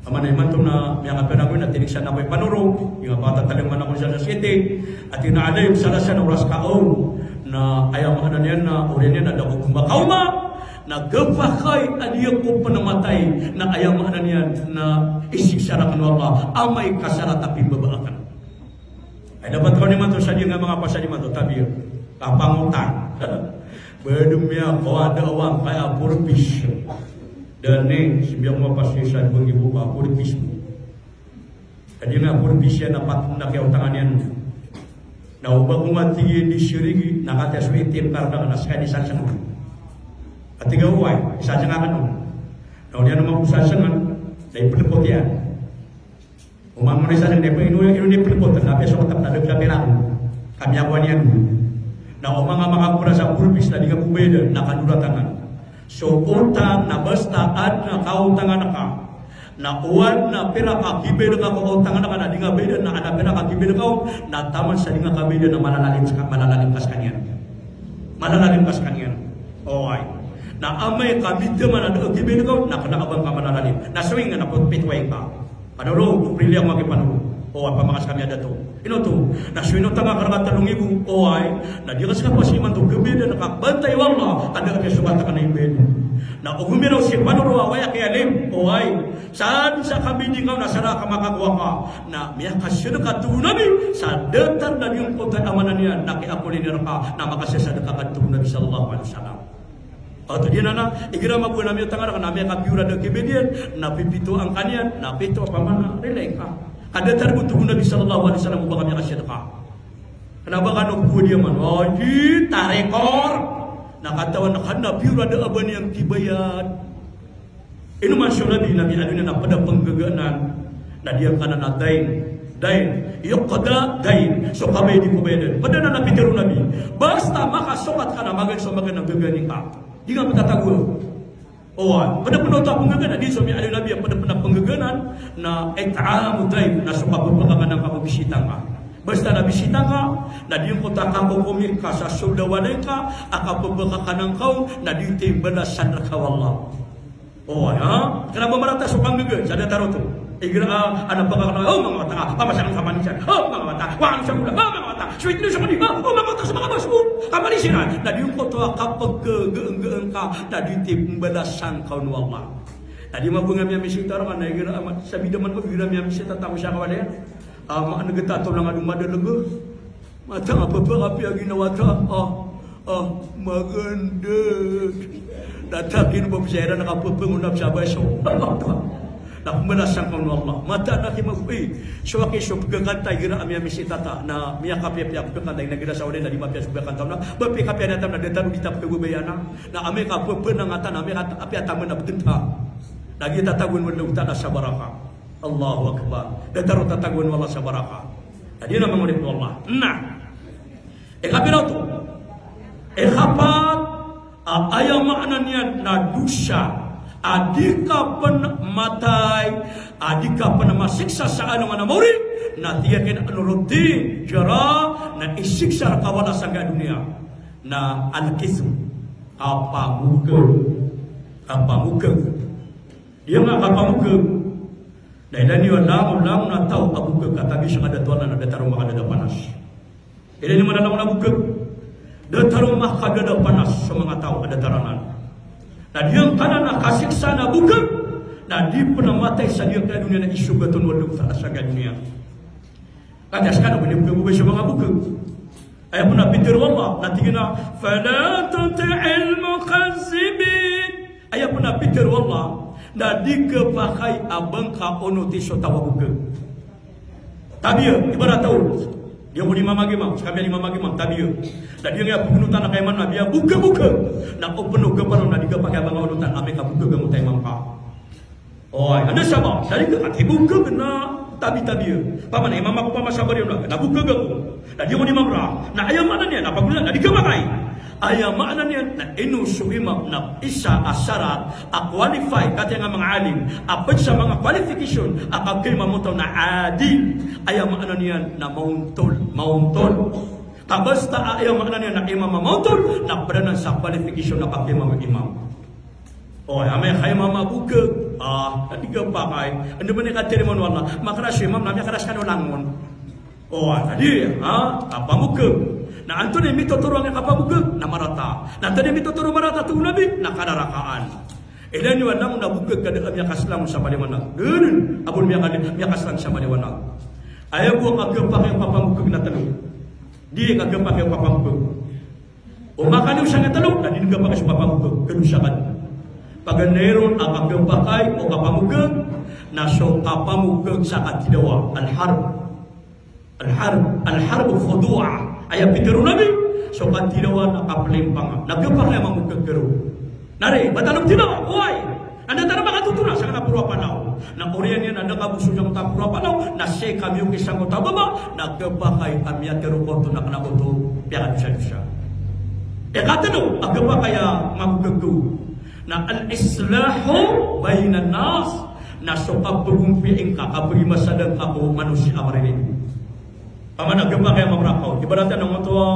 Pamana imanto na miyangapira ko na tiniksan ako i Panoro, di nga patatalingman ako sa sasiti, ati na alim sa lasan oras ka o, na aya maana niyan na oriyan iyan na da ko pmbakaoma, na gpakay a di ako pnmatay, na aya maana niyan na isiksa rakn o Allah, amay ka sarat a pimbabaa akn. Ay dapat ko niman to sa di nga manga pasal niman to, tabiya. Kapangotang. Ba dn miyakawada o angkaya a purpose. Dn i, sii miyakaoma pasal sa di banggi bo ka purpose bo. Ka di nga purpose iyan na pat na kiyautangan iyan. Na o ba ko nga tig iyan di sirigi, na katiya so ATM card na skaniyan sa sangka. Ati ka oway, isa sangka kano. Na Odi na manga osasangan, na ipelpot iyan. O manga osasangan, na ipelpot, ino, ino na ipelpot, na piya so katak na dek na pera ko. Kami ako niyan. Na o manga, manga pera sa kurpis na di ka bo bayadan, na kadoratan. So otang na basta aden a kaotangan ka. Na o aden a pera a kibayad ka ko otangan ka na di nga bayadan, na aden a pera a kibayad ka on, na taman sa di nga kabayadan na malalalim ska, malalalim ka skaniyan. Malalalim ka skaniyan. Oway. Na amay ka bida man a da a kibayad ka on, na kena a ba ngka malalalim. Na sowing na pit-, pitoway ngka. Panoro, prilya mo aki panoro. Oway, pamakas kami a dato. Ino oto, na so ino tanga ka reka telo nggibo, oway, na di ka ska pasi imanto kabayadan ka, bantay o Allah, ka da a piya so katak na ibayad. Na ogomi raw si panoro a oway aki alim, oway. Sa den sa kabidi ngka on na sa reka makakowa ka, na miyakasadeka, tig o Nabi, sa datar na giyangkoto a maana niyan, na kiyakolinir ka, na makasasadeka ka, tig o Nabi sallallahu alaihi wasallam. Oto di na na, igira mabaya na miyatanga reka na miyakapiyo ra da a kibayad iyan, na pipito angka niyan, na pito a pamana, rilay ka. Ka datar bo, tig o Nabi sallallahu alaihi wasallam, o ba ka miyakasadeka. Kena ba kano bo di aman, o di tarekor. Na katawan ka na piyo ra da a ba niyan kibayad. Ino man so Nabi, Nabi ado niyan a ped a penggaganan. Na di angkanan a dain, dain, yuqda dain. So kabayad i kobayadan. Ped anan a pitero o Nabi. Basta makasokat ka na magaan so magaan a gaganin ka. Di nga petatagoa. Oway, ped a pen a oto a penggaganan, di so miyaaloy o Nabi a ped a pen a penggaganan, na it'amu daif, na so kapepekakan angka ko bisita ngka. Basta na bisita ngka, na di ngka oto a kakokomi ka sa sold a walay ngka, a kapepekakan angka on, na di oto i balasan reka o Allah. Oway, ha? Kena ba marata so kanggaga sa datar oto. Igira a, aden a pekakana, o manga wata, a, pamasakan ka manisiyan. O manga wata, wa an sa gula, o manga wata. Sweet news ako di, o manga wata sa manga baso. Ka manisiyan, na di ngka oto a kapegagaenggaeng ka, na di oto i pembalasan ka on o Allah. Na di mabeng a miyamisita reka, na igira a, ma-, sabida man ko igira a miyamisita tamo sa kawalian. A, ma-, negeta to lang a domadalege. Mata nga pepe kapiya ginawa ta, a, a, maganda. Data kin bo bisa iran na kapepe ngona bisa baso. Na pembalasan ka on o Allah. Mata na ki mag-, eh, so aki so pegakanta igira a miyamisita ta. Na miyakapiyapiya pegakanta, igira sa wali na di mapiya so pegakanta na. Ba pekapiya na tam na datar o di ta pekebabayana. Na amay ka pepe na ngata na amay ka apiya taman na betenta. Na gita tagoan o Allah Ta'ala sa baraka. Allahu Akbar. Datar o tatagoan o Allah sa baraka. Na di na mangorip o Allah. Na. Ikapira oto? Ikapat, a, aya maana niyan na dosa a di ka pen matay, a di ka pen masiksa sa alongan a maori, na tiyakin a Nuruddin, jara, na isiksa reka o Allah sangkai a doniya. Na al-kizm, kapamokeg. Kapamokeg. Di nga kapamokeg. Na ilay niyo a langon, langon a taw a bokeg ka tabi sa kadato anan na datar o makadadapanas. Ilay niyo man a langon a bokeg. Datar o makadadapanas so manga taw a datar anan. Na di angkanan a kasiksa na bokeg. Na di pen matay sa giyangkai a doniya na isogat on o Allah Ta'ala sangkai a doniya. Ka di a sekano bo di bokeg, bokeg so manga bokeg. Aya pen a pitero o Allah, na tig iyan a, "Fala tuti'il mukazzibin." Aya pen a pitero o Allah, na di kepakay a ba ngka onoti so taw a bokeg. Tabiya, ibarat taw. Di ako di mamagimang, sekami a di mamagimang, tabiya. Na di nga aya pegenotan a kaiman na biya bokeg-bokeg. Na o pen o gapano na di kepakay a ba ngka onotan, amay ka bokeg angkoto a imam ka. Oy, anda sabap? Dari ka katibong ka na tabi-tabi. Paman, imam ako, paman, sabar iyo na, na bokeg ako. Na di ako di mamra. Na aya maana niyan, na pagolan, na di ka makay. Aya maana niyan, na ino so imam, na isa a sarat a qualify, katii nga manga alim, a ped sa manga qualification a kagimamoto na adil. Aya maana niyan, na maontol, maontol. Ka basta a aya maana niyan, na imam a maontol, na ped anan sa qualification a kagimamoto imam. O, amay ka imam a bokeg, a, na di ka pakay. Anda man i katarima o Allah? Makaras so imam, na miyakaras kano langon. O, na di, a, kapamokeg. Na antonaa i mitotoro angkai a kapamokeg? Na marata. Na antonaa i mitotoro a marata, tig o Nabi? Na kadarakaan. Ilay niyo a langon a bokeg ka da a miyakaslangon sa maliwanag. Dn, a bo miyakali-, miyakaslang sa maliwanag. Aya bo a kagapakay o kapamokeg na tlo. Di kagapakay o kapamokeg. O makaliyo sangkai a tlo, na di ngka pakay so kapamokeg, kadosa ka. Paganay ron a kagapakay o kapamokeg, na so kapamokeg sa katidawa, al-harb. Al-harb, al-harb khudu'a. Aya pitero o Nabi, so katidawa na kapelimpang. Na gapakay a mamokeg karo. Na ri, ba tano tidawa, oway. Anda tano makato Poro a palaw. Na oriyan iyan na da ka bo so giyangkoto a poro a palaw, na sii ka miyoki sangkoto a baba, na khapakay a miyatharo ko oto na kna ko oto piyadosadosa. Ikatlo a khapakay a magogogo na al-islahu bainan nas, na so kapagompiya ingka, kapagimasa da ngka ko manosiya a marirido. Pamana khapakay a mamrakaw. Ibarat iyan na ngoto a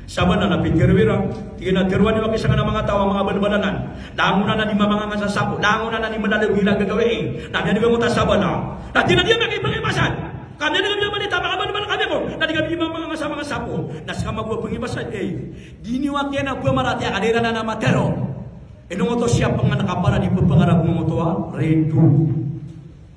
sabana na pitharo iran. Tig iyan a tharoa niyo aki sangkanan a manga taw a manga balbalanan. Langon anan i mamanganga sa sapo, langon anan i malalaw i gagawii. Na miyadeg angkoto a sabana. Na tig iyan a di ami aki pngimasaan. Ka miyadeg a miyabalita a manga balbal kami ko. Na di kami mamanganga sa manga sapo. Na seka mambo a pngimasaan, eh. Di niyo aki anan pmaratiyayaa ka di iran anan matharo. Ino ngoto siya pngan ka para di pphangaragon ngoto a rido.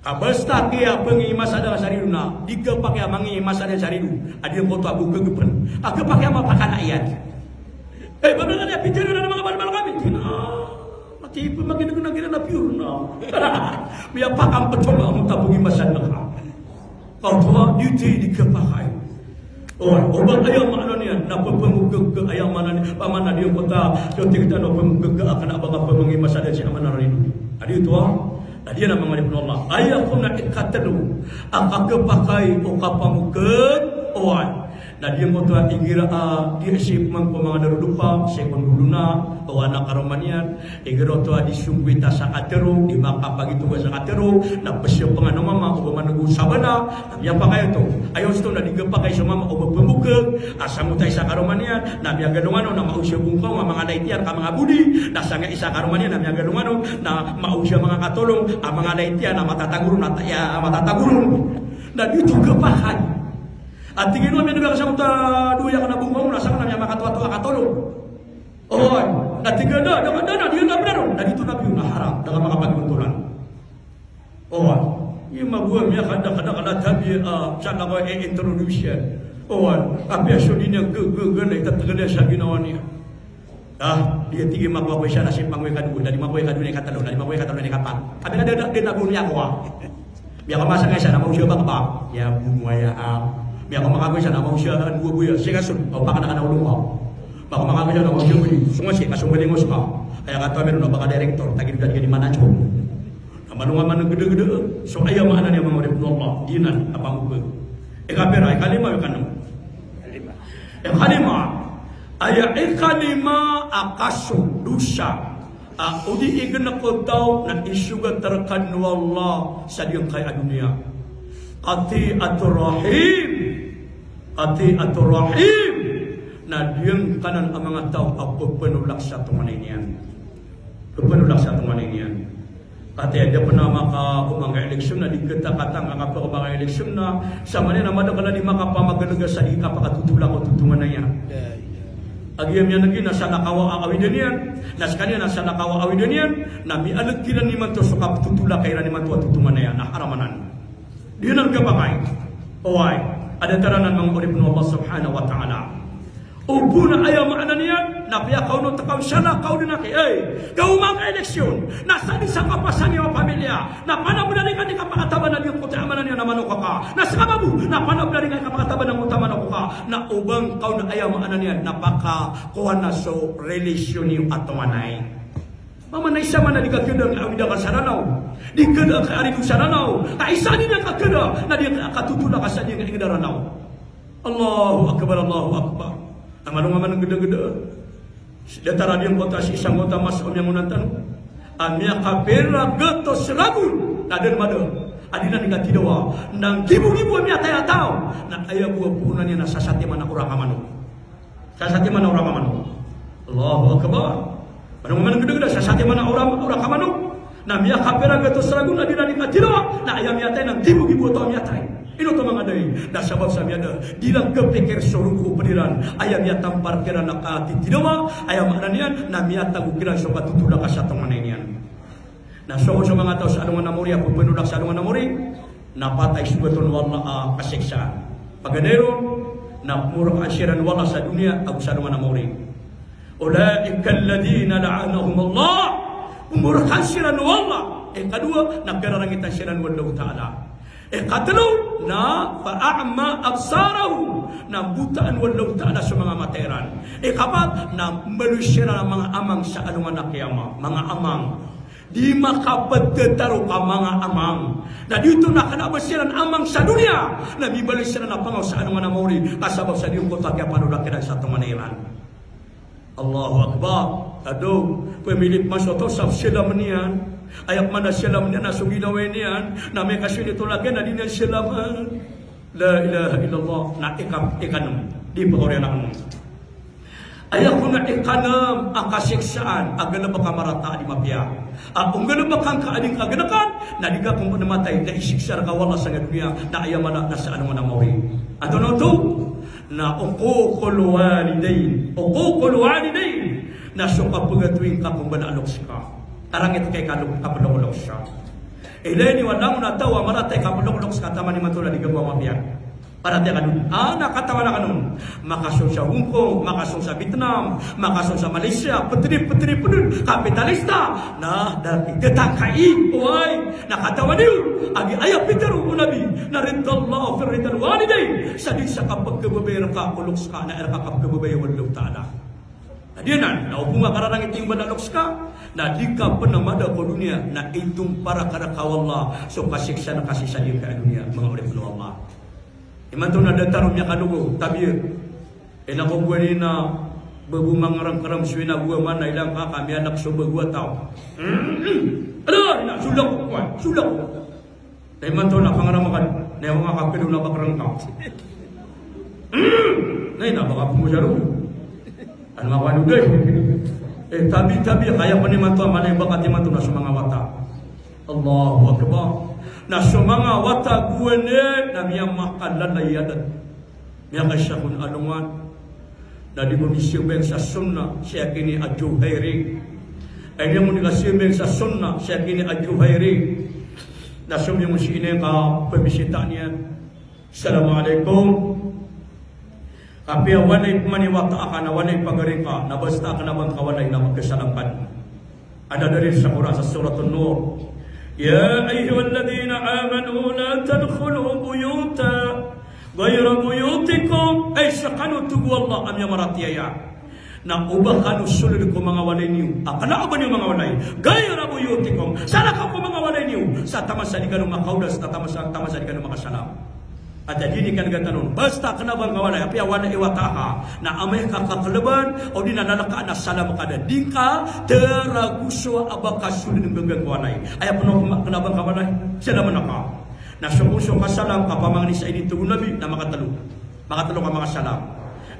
Ka basta kiyapngimasaan ka sa rido na, di khapakay a mangimasaan sa rido a di ngoto a bo kagpn. Ka khapakay a mapakala iyan. Eh, ba bgan iyan pitharo na manga balbal kami. Tig iyan a, mati pmaginegna giran a piyor na. Miyapakamptoma a mota pngimasaan ka. Ka oto a di, di khapakay. O, o ba aya maana niyan, na pphamogag ka aya maana niyan, pamana di ngoto a, so tig tano phamogag ka a kna ba ka pmangimasaan sa aya maana niyan. A di oto a, na di anan manga oripn o Allah. Aya kon a ikatlo a kakhapakay o kapamogag, o, na di ngoto a igira a, di sii pman ko manga darodopa, sii ko ndolona, o, anak a roma niyan, Igira oto a di songgoita sa katharo, di makapagitoga sa katharo, na pzapngan o mama o ba maneg o sabana, na miyapakay oto. Aya osto na di khapakay so mama o ba pmogag, a sangkoto a isa karoma niyan, na miyagalongan on, na maosya bongkaw a manga lait iyan ka manga bodi, na sangkai isa karoma niyan, na miyagalongan on, na maosya manga katolong a manga lait iyan, na matatago ron, na ta-, iya, matatago ron. Na di oto khapakay. A tig iyan a miyaneg ka sangkoto a dowa iyan ka na bongkaw on, na sangkai na miyamakatoatoa katolong. Oway, na tig iyan a da, da, da, da, di na bnar on, na di oto na piyo na haram, da ka makapagmatolan. Oway, i mabuwa miyakadakadakl a tabiya, ah, sa na ko i-introduce iyan. Oway, apiya so di niyan g-, g-, g-, na itatgl iyan sa ginawa niyan. Ah, di, tig iyan, makowa ko isa na sii pman ko ikadowa, na di makowa ikadowa na ikatlo, na di makowa ikatlo na ikapat. Apiya na da, da, di na bo niyan kowa. Miyakamasa ka isa na maosya a bakbak. Miyabonoaya a. Miyakamasa ka isa na maosya a boyaboya. Sii ka son, o pakana ka na olong ka. Miyakamasa ka isa na maosya a bodi. Songosi, ka songolingo ska. Aya katoon iron a ba ka director, tagid ka di manager. Na malo nga manggdagda. So aya maana niyan manga oripn o Allah. Giyanan a pamogag. Ikapira, ikalima, ikanom. Ikalima. Aya ikalima a kaso, dosa. A, o di ignk o taw na isogat rkano o Allah sa giyangkai a doniya. Qati'atur rahim. Qati'atur rahim. Na giyangkanan a manga taw a pphanolak sa tonganay niyan. Pphanolak sa tonganay niyan. Ati ada pn a makaoma angkai a eleksyon na di khatakatang a kapakaoma angkai a eleksyon na, sa mani na madakl a di makapamagalaga sa di kapakatotolak o tonganay niyan. Agi a miyaneg iyan na salakaw a awidan iyan, na skaniyan na salakaw a awidan iyan, na miyalag kiran imanto so kaptotolaka iran imanto a tonganay iyan, na haram anan. Di anan khapakay. Oway, a datar anan manga oripn o Allah subhanahu wa ta'ala. O bo na aya maana niyan, na piyakaonot ka on salakaw dn aki, eh, kaoma angkai a eleksyon, na sadn sa kapasan iyo a pamilya, na panablad ingka di kapakataban a di oto a maana niyan na manok ka. Na skaniyan bo, na panablad ingka di kapakataban a oto a manok ka. Na o ba ngka on aya maana niyan, na pakakowa na so relasyon iyo a tonganay. Mambo na isa man a di kakhada angkai a awid ka sa Ranaw. Di khada angkai a rido sa Ranaw. Ka isa di niyan kakhada, na di katotolak a sa di niyan kaingd a Ranaw. Allahu Akbar, Allahu Akbar. Na malo nga manggdagda. Datar a di angkoto a sii sangkoto a masa o miyangonan tano a miyakapira gatos ragon na da dn mada a di niyan katidawa. Na nggibogibo a miyatay a taw. Na aya bo a poonan iyan na sasatiman a orak a manok. Sasatiman a orak a manok. Allahu Akbar. Pd a manggdagda, sasatiman a orak, orak a manok. Na miyakapira gatos ragon na di niyan katidawa. Na aya miyatay na nggibogibo a taw a miyatay. Ino oto manga dayi? Na sabap sa miyada, di iran khapikir so rogo o pd iran. Aya miyatampar kiran na katitidawa, aya maana niyan, na miyatago kiran so katotolak a sa tonganay niyan. Na so, so manga taw sa alongan a mori a pphanolak sa alongan a mori, na patay, sogat on o Allah a kasiksaan. Paganay ron, na pmorkaan siran o Allah sa doniya ago sa alongan a mori. Ulaika alladhina la'anahumullah. Pmorkaan siran o Allah. Ikadowa, na kararangitan siran o Allahu Ta'ala. Ikatlo, na fa a'ma absarahum. Na botaan o Allahu Ta'ala so manga mata iran. Ikapat, na mbaloy siran a manga amang sa alongan a qiyamah. Manga amang. Di makapethetaro ka manga amang. Na di oto na kena ba siran amang sa doniya na mibaloy siran a pangaw sa alongan a maori, ka sabap sa di oto a kiyapanoda kiran sa tonganay iran. Allahu Akbar. Ado, pemilit mas oto sa silamen iyan. Aya pman a silamen iyan na so ginawa niyan na miyakasoy nito lagi na di niyan silamen. La ilaha illallah. Na ika, ikanem. Di pakaoriyan aken. Aya kon a ikanem a kasiksaan a galebek a marata a di mapiya. A, o nggalebek angka a di ngka gelekan, na di ka kon penematay, na isiksa reka o Allah sa doniya, na aya mala na sa alongan a maori. Antonaa oto? Na uququl walidain. Uququl walidain. Na so kapegatowi ngka ko mbala a loks ka. Karangit ka i kalo-, kapelokloks ka. Ilay niyo a langon a taw a marata i kapelokloks ka, taman imanto na di ka bo mapiya. Para tiya ka dun. Ah, na katawan aken on. Makasong sa Hong Kong, makasong sa Vietnam, makasong sa Malaysia, petri, petri, petri, kapitalista. Na, da, da, tangkai, oway. Na katawan iyo a giya pitharo o Nabi, na ridallah fi ridal walidain. Sa di sa kapekebebay reka o loks ka, na reka kapekebebay o Allahu Ta'ala. Na di anan, na opama ka kararangit i mbala a loks ka, na di ka penemada ko doniya, na itompara ka reka o Allah so kasiksaan a kasisadiya ka doniya, manga oripen o Allah. Imanto na datar o miyakalogo, tabiya. Ina ko gowani na bago mangerengkerem so ina gowani, na ilang kaka miyanak so bago a taw. Ado, ina, solak ko, solak ko. Na imanto na pangaramakan, na aya manga kapelo na bakerengka. Na ina, baka pemojaro. Ano nga kano day? Eh, tabi, tabi, kaya pn imanto a mala i bakat imanto na so manga wata. Allahu Akbar. Na so manga wata gowani na miyamakalala i adat. Miyakaisa kon alongan. Na di bo misimbayang sa sunnah, sii kini a Juhairi. Ay, di bo misimbayang sa sunnah, sii kini a Juhairi. Na somiyong sii ini ka pembisita niyan. Assalamualaikum. Apiya walay pman i wata aka na walay pagari ka, na basta kena ba ngka walay na magkasalam ka. Ada dalil sa Quran sa Suratun Nur. Ya ayyuhalladhina amanu la tadkhulu buyutan ghayra buyutikum. Ay, sekano, tig o Allah a miyamaratiyaya, na oba kano soled ko manga walay niyo. A kena oba niyo manga walay. Ghayra buyutikum. Salakaw ko manga walay niyo. Sa taman sa di kano makaoda, sa taman sa, taman sa di kano makasalam. Ati a di ini kangga tano on. Basta kena ba ngka walay, apiya walay i wata aka, na amay ka kakeleban, odi na lalaka na salam ka da. Di ngka teragoso a ba ka soled nggaga ko walay. Aya pn o kena ba ngka walay, salamen aka. Na so kon so kasalam ka pamangni sa ini, tig o Nabi, na makatelo. Makatelo ka makasalam.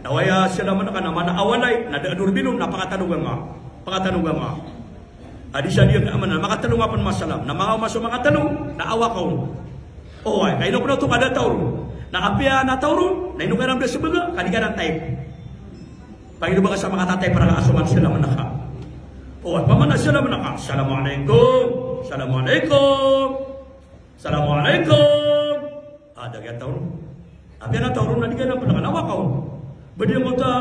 Na aya salamen aka na mana a walay, na da a dorbilon, na pakatanoga ngka. Pakatanoga ngka. A di sa di ka aman, na makatelo nga pn masalam. Na manga o maso makatelo, na awa ka on. Oway, ka ino pn oto ka da taw ron. Na apiya na taw ron, na ino ka iran da sebaga, ka di ka iran type. Pangino ba ka sa makata-type para ka asoman salamen aka. Oway, pamana salamen aka. Assalamualaikum. Assalamualaikum. Assalamualaikum. A, da ka taw ron. Apiya na taw ron na di ka iran pn, na awa ka on. Ba di ngka oto,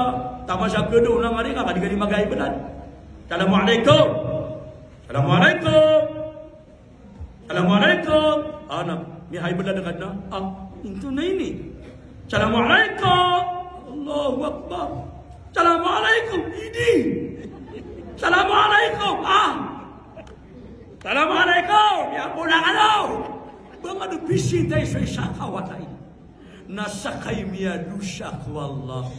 taman sa kedo na ngari ka, ka di ka di magay benan. Assalamualaikum. Assalamualaikum. Assalamualaikum. Anak, miyahay benan ka na. Ah, into na ini. Assalamualaikum. Allahu Akbar. Assalamualaikum. Idi. Assalamualaikum. Ah. Assalamualaikum. Ya pula kano. Ba nga do bisita i so isa ka walay. Na sakay miyadosa ko Allah.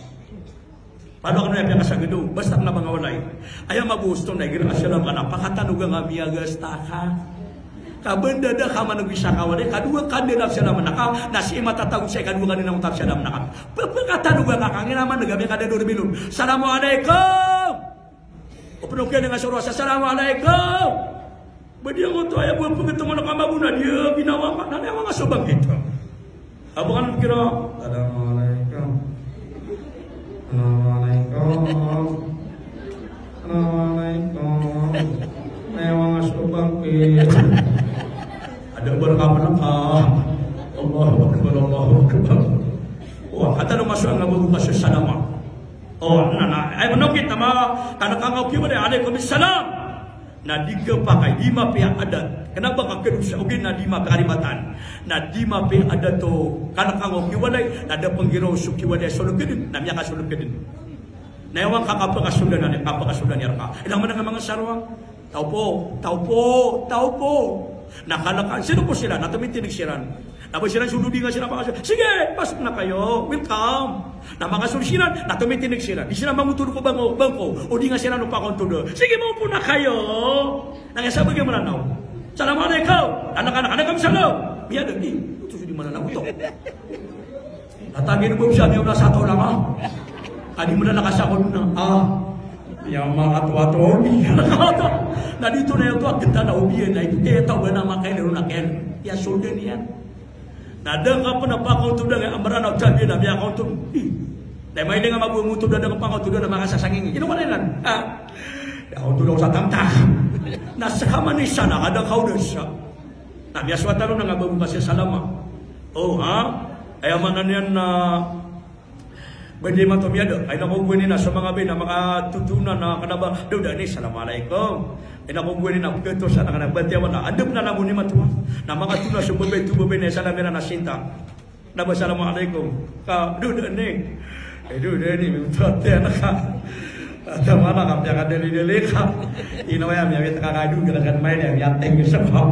Pano ka na aya piyakasagad o, basta kena ba ngka walay. Aya mabosto na igira a salam ka na pakatanoga ngka, miyagasta ka. Ka ba nda da ka maneg o isa ka walay, kadowa ka nda na salamen aka, na sii matatago sii kadowa ka nda na salamen aka. Pe-, pakatanoga ngka, ka ngira maneg a miyakada dorbilon. Assalamualaikum. O pn o kiyadenga so rowa sa, "Assalamualaikum." Ba di ngka oto, aya bo a pegetoman ka mago na di a ginawa ka, na aya manga so bangkit. Abo kan kira, "Assalamualaikum. Assalamualaikum. Assalamualaikum." Na aya manga so bangkit. Ada berkapan ka. Allahu Akbar, Allahu Akbar. Wah, kata na maso nga bago ka so salama. Oh, na, na, ay, manokit, na ma-, kena ka ngka o kiwalay, "Alaikum salam." Na di kepakay, di mapiya adat. Kena ba ka kedosa, ogaid na di mapiya karibatan. Na di mapiya adat o, kena ka ngka o kiwalay, na da penggiraw so kiwalay a soled ka den, na miyakasoled ka den. Na aya wang ka kapakasoledan, na kapakasoledan iyan reka. Ilang mana ka manga sarowa. Taw po, taw po, taw po. Na kala ka, sino po siran? Na tomitindeg siran. Na ba siran so dodingan siran, makasold, sige, pasok na kayo, welcome. Na makasold siran, na tomitindeg siran. Di siran mangotod ko bangko, bangko. O di nga siran o pakoontod. Sige, maupo na kayo. Na kiyasabagi a Mranaw. Assalamu alaikum. Anak-anak, alaikum salam. Miyada, eh, oto so di Mranaw oto. Atagin bo siya, di oto sa taw na nga. Adi mo na nakasakot na. Ah. Ya, makatwa to, obi. Na di to na oto a genta na obi, na ito, kaya taw ba na makail, na kail. Ya, sold iyan. Na da nga pn a pakoontod a Mranaw, tabi na miyakoontod. Ih. Na mailay nga mago a motod a da nga pakoontod a makasasanging. Ino ka na ilan? Ah. Ya, ontod ako sa tangtang. Na saka man isa na, kada kaoda sa. Na miyasowa tano na nga ba bo kasisalama. O, ha? Aya maana niyan na ba di mato miyada. Ay nako, gowani na so manga bay na makatotoona na kna ba, da oda ni, assalamu alaikum. Ay nako, gowani na pkatosa na kna ba tiyawan na. Adab na lamo ni mato. Na makatoona so babay to babay na isalam iran a sinta. Na ba, assalamu alaikum. Ka, da oda ni. Eh, da oda ni, miyototay na ka. Ata mana ka, piyakadali-dali ka. Ino ya, miyawit ka ka, da oda ka, main ya, miyatay mo sa ka.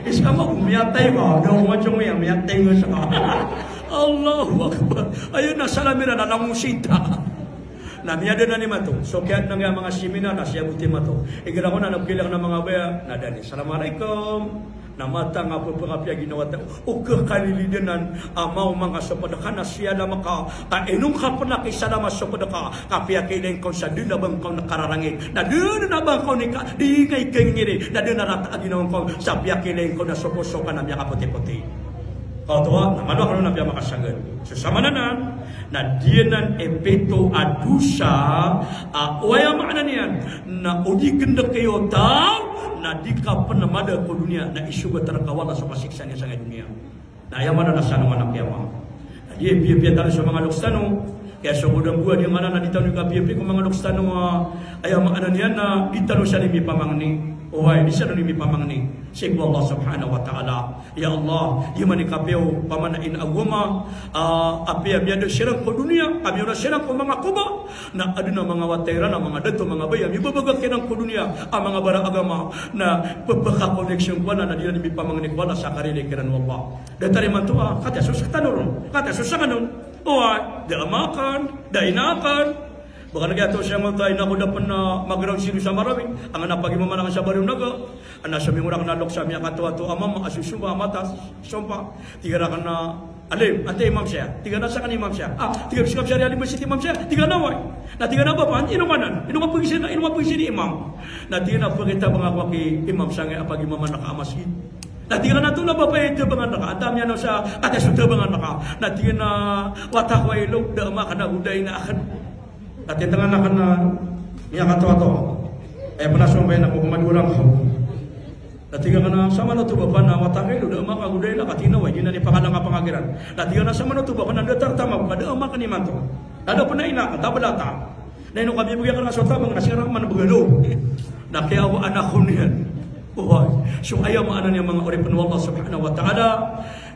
Isa mo, miyatay mo, da mo jong ya, miyatay mo sa ka. Allahu Akbar. Aya na salam iran a langon sinta. Na miyada na ni mato. So kiyadn angkaya manga seminar na siyaboti mato. Igira ko na nabgilak na manga baya, na da ni, assalamu alaikum. Na matang a pphakapiya ginawa ta o kakalilidanan a maoma ngka so pd ka na siyalam ka, a ino ngka pn a kisalama so pd ka, ka piyakiilay ngka on sa dn a ba ngka on kararangit, na dn a ba ngka on ika, di ngka ikangingiri, na dn a rata a ginawa ngka on sa piyakiilay ngka on na so poso ka na miyakapotipoti. Kaoto a, na mano akn on na piyamakasagad. So samananan, na di anan ipito a dosa, a, o aya maana niyan, na o di gndk iyo taw, na di ka pn mada ko doniya, na isogat rka o Allah so kasiksa niyan sangkai doniya. Na aya maana na sa alongan a kiyama. Na di piyapiya tano so manga loks tano, kaya so kodang bo a di ngana na di tano kapiyapiya ko manga loks tano, a, aya maana niyan na di tano sa di mipamangni. Oway, di sa di mipamangni sii ko Allah subhanahu wa ta'ala. Ya Allah, di man i kapiya o pamana in agoma, a, apiya miyada siran ko doniya, a miyaona siran ko manga koba, na adn a manga wata iran a manga dato, manga baya, mibabaga kiran ko doniya a manga bara agama, na pphakakoneksyon ko Allah, na di ran mipamangni ko Allah sa karilay kiran o Allah. Datar imanto a, katiya so sktano ron, katiya so sktano ron. Oway, da ama akn, da ina akn. Ba kna kiyatoos iyan oto a ina ko da pn a magraw sii sa Marawi, angkana pagimama akn sa Bariw Naga. Ana so mingora akn a loks a miyakatoato a mama a sosomba a matas, sompa. Tig iran a, alim, antai imam saya? Tig iyan a sakn i imam saya. Ah, tig iyan a, skap saya, alim, sii ti imam saya? Tig iyan a, oway. Na tig iyan a, bapa, antai ino ka nan? Ino ka pagizaan, ino ka pagizaan i imam? Na tig iyan a, pkitabang ako aki imam sangkai a pagimama rka a masgit. Na tig iyan a, antonaa bapa i tabangan rka? Antaa miyanaw sa katiya so tabangan rka? Na tig iyan a, wata ko a ilog, da ama akn ago da ina akn. Na titngan akn a miyakatoato. Aya pn a sompa iyan a ko kmadorang. Na tig akn a, samanoto bapa na wata ko a ilog, da ama ka ago da ina ka? Tig iyan a, oway, di niyan ipakalangkap a pangagiran. Na tig iyan a, samanoto bapa na datar tamab ka, da ama akn imanto. Na da pn a ina akn, tablata. Na ino ka bibgay akn rka so tabang na siran man bgalo. Na kiyawaan ako niyan. Oway. So aya maana niyan manga oripn o Allah subhanahu wa ta'ala.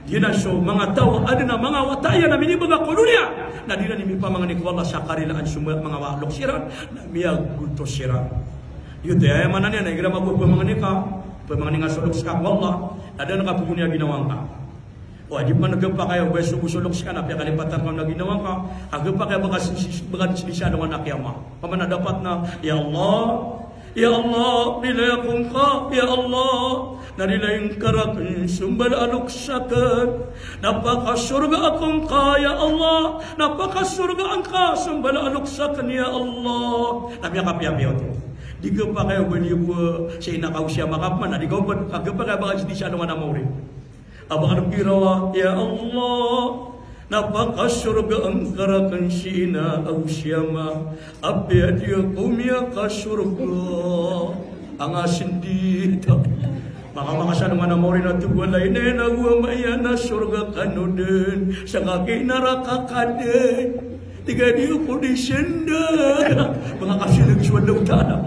Giyanan so manga taw a adn a manga wata iyan a minibaga ko doniya, na di ran mipamangni ko Allah sa karilaan so manga loks iran, na miyagotos siran. Giyoto i aya maana niyan na igira mambo pamangni ka, pamangni nga so loks ka ko Allah, na da ngka pagoni a ginawa ngka. O, di pn gpakay o ba so bo so loks ka na piyakalipatan ka on a ginawa ngka, a gpakay a ba ka sii, ba ka sii sa alongan a kiyama. Pamana dapat na, ya Allah, ya Allah, rilai ako ngka, ya Allah. Na rilai ngka rakn so mbala a loks akn. Na pakasorga ako ngka, ya Allah. Na pakasorga ngka so mbala a loks akn, ya Allah. Na miyakapiyapiya oto. Di gpakay o ba niyo bo sa ina ka o si ama ka pman, na di gpakay, a gpakay a ba ka sii sa alongan a maori. A ba ka pirawa, ya Allah, na pakasorga ngka rakn si ina ago si ama, apiya di ako miyakasorga. Anga sndit. Maka, makasalongan a maori na tig o Allah, ina, ina ago ama iyan, na sorga kano dn, sa kagiya naraka ka dn. Tig a di ako di sndit. Manga kasilg so Allah Ta'ala.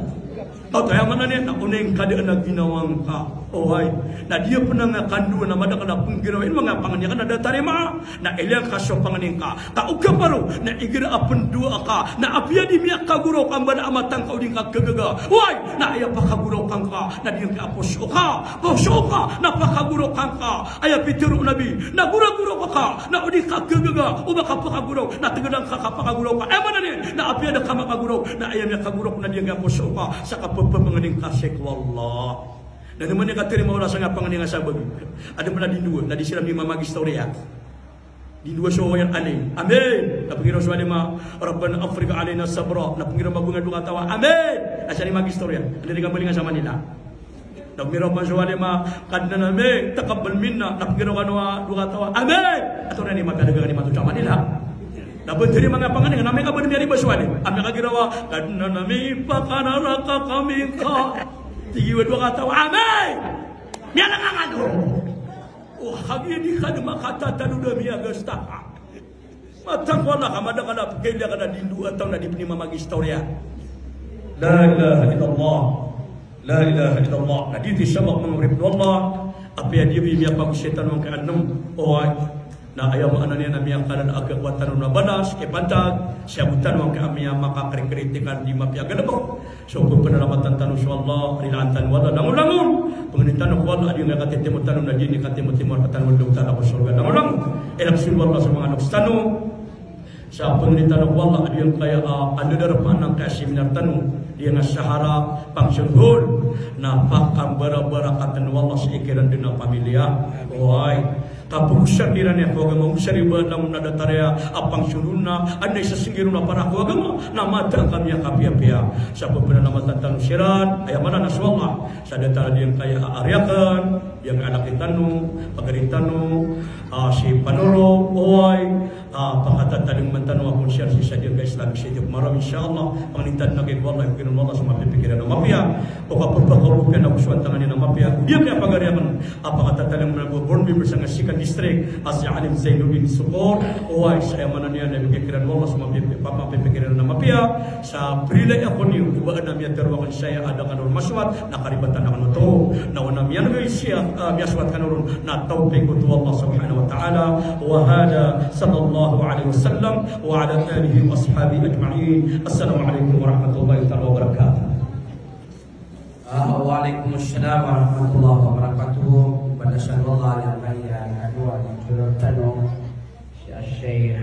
Oto, aya maana niyan na onay ngka dn a ginawa ngka. Oway, na di a pn a nga kandoa na madakl a pnggiraw i manga pangni akn na da tarimaa, na ilay ka so pangni ngka. Ka o kaparo, na igira a pndoa ka, na apiya di miyakagoraok a mbala a matang ka o di ngka khagaga. Oway, na aya pakagoraokan ka, na di ngka a poso ka, poso ka, na pakagoraokan ka. Aya pitharo o Nabi, na goragoraok ka, na o di ka khagaga, o ba ka pakagoraok, na tgd angka ka pakagoraok ka. Aya maana niyan, na apiya da ka makagoraok, na aya miyakagoraok na di ngka a poso ka, sa kapphangni ngka sii ko Allah. Na ino man i katarima o Allah sa nga pangni nga sabagi. Adn pn a di ndoa, na di siran di mamagistoriya. Di ndoa so wayar alim. Amin. Na pnggiraw so alima, Rabbana afrigh alaina sabra. Na pnggiraw mambo nga dowa kataw a, amin. Na siran di magistoriya. Anda di ka balingan sa Manila. Na pnggiraw pn so alima, Adnan ami, taqabbal minna. Na pnggiraw kano a dowa kataw a, amin. Ato na di matadaga ni mato sa Manila. Na pntarima nga pangni nga, na miyakabn miyariba so alim. Ami kagiraw a, Adnan ami, pakanaraka kami ka. Tig iyan a dowa kataw a, amin. Miyalangan ano. O, kagiya di ka dn makatatano da miyagasta ka. Matang ko Allah ka madakl a pkailay ka na di ndoa taw na di pn i mamagistoriya. La ilaha illallah. La ilaha illallah. Na di ti sabap manga oripn o Allah. Apiya di miyapagosay tano angkai a nm. Oway. Na aya maana niyan na miyakalala a kakowa tano na balas, kipantag, sii bo tano angkai a miyamakakrikritik a di mapiya a galbk. So pphanalamatan tano so Allah, rilaan tano o Allah langolangon. Pangnin tano ko Allah a di ngka katitimo tano na di niyan katimotimo rktano o Allah Ta'ala ko sorga langolangon. Ilay so Allah sa manga loks tano. Sa pangnin tano ko Allah a di ngka aya, ah, anda darpa angkai a seminar tano, di ngka sahara, function hall, na pakambarabarakatan o Allah sii kiran dn a pamilya. Oway. Kapagosar iran iyan ko agama, osar iran ba langon a datar iyan a pangsonon na, anda i sasinggiron a para ko agama, na mataan ka miyakapiyapiya. Sa pphanalamatan tano siran, aya maana na so Allah, sa datar a di ngka aya a ari akn, di ngka a laki tano, pagari tano, ah, si Panoro, oway, ah, pakatatalingoma tano a konsiyar sii sa di ngka Islam, sii di maram, insha Allah, pangnin tano na kay ko Allah, iyan o Allah so mapipikiran a mapiya, o kapagpakawok iyan a kosowan tangan iyan a mapiya, di ngka aya pagari akn, a pakatatalingoma bo a board member sangkai a second district, a si Alim Zainuddin Sokor, oway, sa aya maana niyan na ibgay kiran o Allah so mapipi-, pa-, mapipikiran a mapiya, sa prilai ako niyo, o ba adn a miyatharo akn saya a da kano ron masowat, na karibatan akn oto. Na o adn a miyan'g siya, ah, miyasowat kano ron, na tawfik oto o Allah subhanahu wa ta'ala. Wa hadha, sallallahu alaihi wasallam, wa ala alihi wa ashabihi ajma'in. Assalamu alaikum warahmatullahi ta'ala wabarakatuh. Ah, waalaikumsalam warahmatullahi wabarakatuh. Balasan o Allah a giyangkaya a dowa a di tano, si Sheikh